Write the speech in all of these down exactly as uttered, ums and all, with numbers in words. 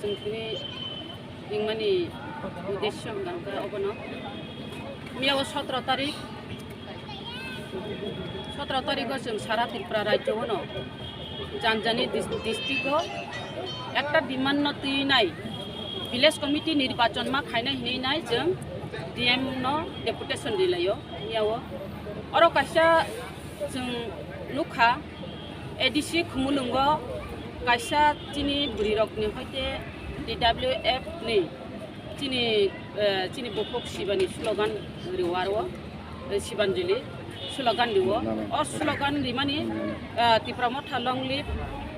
Chwng tini ringmani uddesyo hwnkha hwnkhe obono. Miyao sotro tarik, sotro tarigo chwng sara Tripura rajyo-ono janjani dis-, district-o ekta demand-no twi nai, village committee nirbachon ma khainai hinwi nai chwng D M no deputation rilaio. Miyao oro kaisa chwng nukha, A D C Khumulwngo kaisa chini bwrwirokni hoite T W F ni chini, eh, chini bukhuk Sibani slogan riwaro, eh, Sibanjali slogan riwo. O slogan rimani, eh, Tipra Motha long live,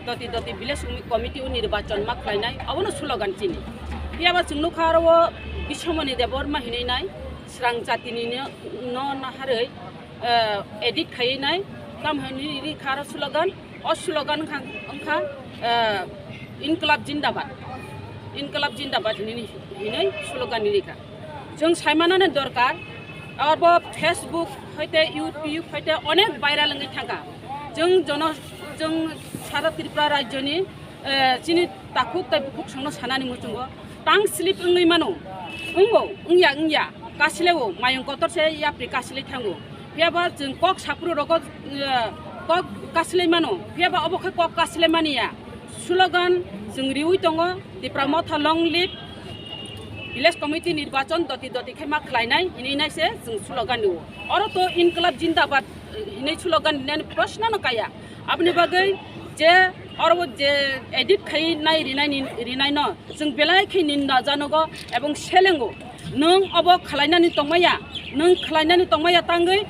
doti doti village committee o nirbachon ma khlainai, abono slogan chini. Phiyaba chwng nukha aro o Biswamoni Debbarma hinwi nai, srang jatini no, no naharwi, eh, edit khaiwi nai, tam hinwi ri kha aro slogan, o slogan wngkha, wngkha, eh, Inklab Jindabad, Inklab Jindabad hinwi, hinwi slogan ri kha. Chwng saimanani dorkar, abo Facebook hoite YouTube hoite onek viral wngwi thangkha. Chwng jono, chwng sara Tripura rajyoni, eh, chini takhuk tei bukhuk songno sanani muchungo tang slip wngwi mano. Wngo, wngya, wngya, kasileo, mayung kotor se yapri kasilai thango. Phiyaba chwng kok saphuru rogo, eh, kok kasilai mano. Phiyaba obo khe kok kasilai maniya. Slogan chwng riwi tongo, Tipra Motha long live, village committee nirbachon doti doti khe ma khlainai hinwi nai se chwng slogan riwo. Oro to Inklab Jindabad, eh, hinwi slogan rinani proshno no kaya. Aboni bagwi je oro je edit khai nai rinai ni, rinai no chwng belai khe ninda janogo ebong selengo. Nwng obo khlainani tongmaya, nwng khlainani tongmaya tangwi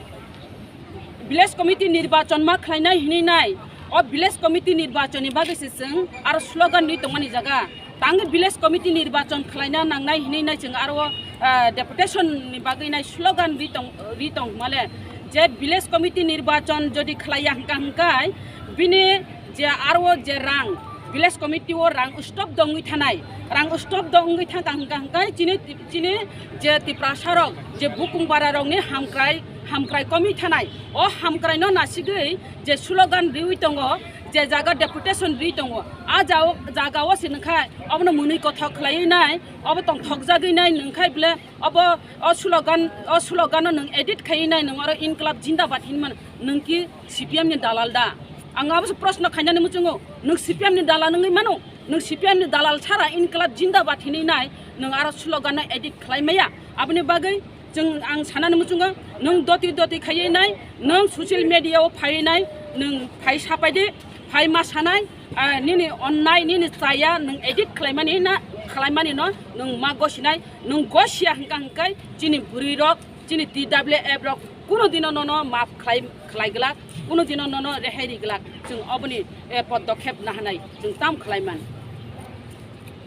village committee nirbachon ma khlainai hinwi nai. O village committee nirbachon ni bagwi se chwng aro slogan ri tongmani jaga. Tangwi village committee nirbachon khlaina nangnai hinwi nai chwng aro, ah, deputation ni bagwi nai slogan ri tong, ri tong male. Je village committee nirbachon jodi khlaiya hwnkha hwnkhe bini je aro je rang, village committee o rang stop dongwi thanai, rang stop dongwi thangkha hwnkha hwnkhe chini, chini je Tiprasa rok je bukung bara rokni hamkrai, hamkrai komwi thanai, o hamkrai no nasigwi je slogan riwi tongo, je jaga deputation ri tongo, a jao-, jaga o se nokha obono mwnwi kothok khlaiwi nai, obo tongthok jagwi nai nokha bole obo o slogan, o slogan no nwng edit khaiwi nai nwng oro Inklab Jindabad hinwi mano, nwng ki C P M ni dalal da? Ang abo se proshno khainani muchungo, nwng C P M ni dalal wngwi mano, nwng C P M ni dalal sara Inklab Jindabad hinwi nai nwng aro slogan no edit khlai maya, aboni bagwi Chwng ang sanani muchungo, nwng doti doti khaiwi nai, nwng social media o phaiwi nai, nwng phai sapai di, phai ma sanai, ah, nini onnai, nini chaya, nwng edit khlaimani na, khlaimani no, nwng ma gosinai, nwng gosiya hwnkha hwnkhe chini bwrwi rok, chini T W F rok, kuno dino nono maaf khlai, khlai glak, kuno dino nono rehai ri glak, chwng oboni, eh, podokkhep nahanai, chwng tam khlaiman.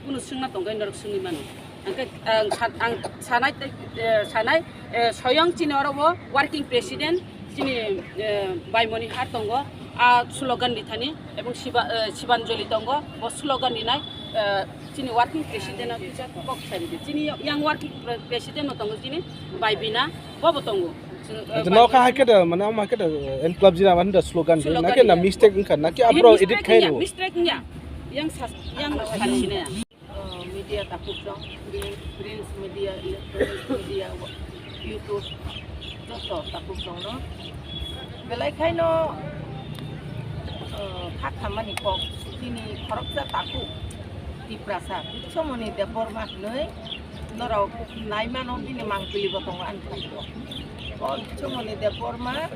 Kuno swngna tongkhe norok swngwi mano. Hwnkhe ang sa-, ang sanai tei, eh, sanai, eh, soyong chini oro bo working president chini, eh, Baimoni Har tongo, a slogan rithani ebong Siba-, eh, Sibanjali tongo, bo slogan rinai, eh, chini working president no kisa kok sai ridi. Chini yang working pre-, president no tongo chini Bai Bina, bo bo tongo. Chwng, eh, Acha, Bai no kha Bina hai khe da, mane, omo hai khe da, eh, Inklab Jindabad da slogan di, slogan na khe na ri. Mistake wngkha, na khe eh, abro mistake edit khai wngya, ro? Mistake wngya. Yang sas-, yang sani sinaya. Oh, media takhuk rok, print, print media, electronic media, YouTube, joto takhuk rokno belai khaino, oh, kha khamani kok chini khoroksa takhuk Tiprasa Biswamoni Debbarma hinwi norok naimano bini mangpili bo tongo ani phaio. O Biswamoni Debbarma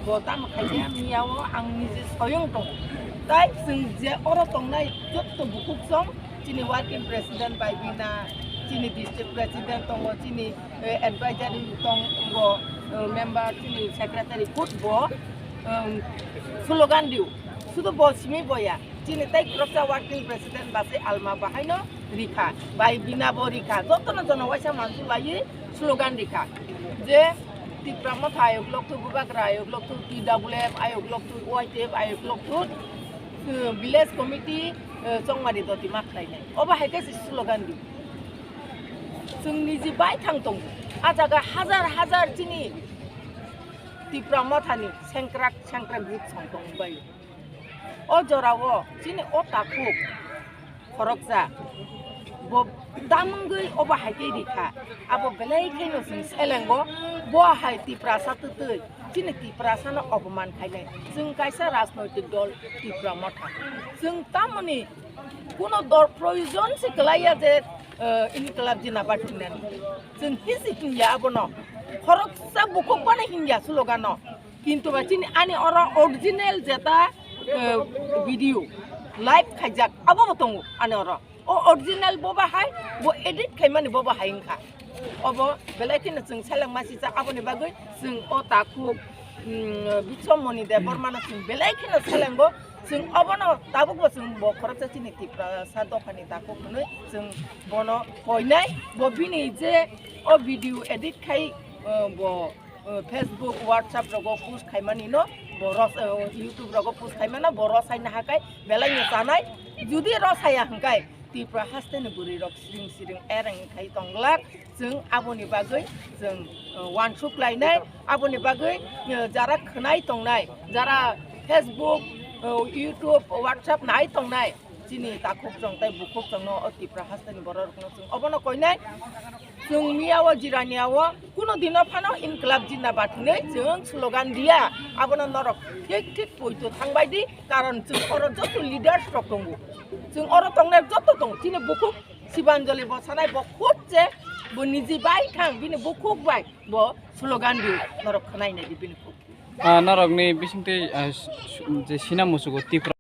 bo tamo khaikhe miyao ang niji soyong tongo. Tai chwng je oro tongnai jotto bukhuk song, chini working president Bai Bina, chini district president tongo, chini, eh, advisory tongo, eh, member, chini secretary kut bo, em, slogan diu. Sudu bo simi boya. Chini tai khoroksa working president basi alma bahaino rikha. Bai Bina bo rikha. Jotono jono waisa mansu laiwi slogan rikha. Je Tipra Motha ayok loktu, Bubagra ayok loktu, T W F ayok loktu, Y T F ayok loktu, eh, village committee, eh, chongmari doti ma khlainai. Obo hai khe se slogan di. Chwng niji bai thang tongo. A jaga hajar hajar chini Tipra Mothani sengkrak sengkrak youth song tong bai. O jorao chini o takhuk khoroksa, bo tamungwi obo hai khe rikha, abo belai kheno chwng selengo, bo hai Tiprasa twtwi chini Tiprasano opoman khainai. Chwng kaisa rajnoitik dol Tipra Motha, chwng tamoni kuno dol proyojon se kwlaiya je, eh, Inklab Jindabad hinani. Chwng hisi hinya abono, khoroksa bukhuk bana hinya slogano. Kintu ba chini ani oro original jeta, eh, video live khaijak abo bo tongo ani oro. O original bo bahai, bo edit khaimani bo bahai wngkha. Obo belai kheno chwng seleng masi cha aboni bagwi chwng o takhuk, mm, Biswamoni Debbarmano chwng belai kheno selengo. Chwng obono tabukbo chwng bo khoroksa chini Tiprasa dophani takhuk hwnwi chwng bono koinai. Bo bini je o video edit khai, eh, bo, eh, Facebook, WhatsApp rogo post khaimani no, bo ros-, eh, YouTube rogo post khaimano, bo rosai nahakai belai no chanai. Judi rosaya hwnkhe Tipra hasteni bwrwi rok siring siring ereng khai tonglak. Chwng aboni bagwi chwng, eh, wansuk lainai, aboni bagwi, eh, jara khwnai tongnai, jara Facebook, eh, YouTube, WhatsApp nai tongnai, chini takhuk chwng tei bukhuk chwngno o Tipra hasteni borok rokno chwng obono koinai. Chwng miya o jirania o kuno dino phano Inklab Jindabad hinwi chwng slogan diya, abono norok thik thik poito thangbai di, karon chwng oro joto leaders rok tongo, chwng oro tongnai joto tongo, chini bukhuk Sibanjali bo sanai bo khut je bo niji bai thang bini bukhuk bai bo slogan di norok khwnai nai di bini khuk. Ah, norokni bisingtwi, ah, s-, s-, je sina musugo Tipra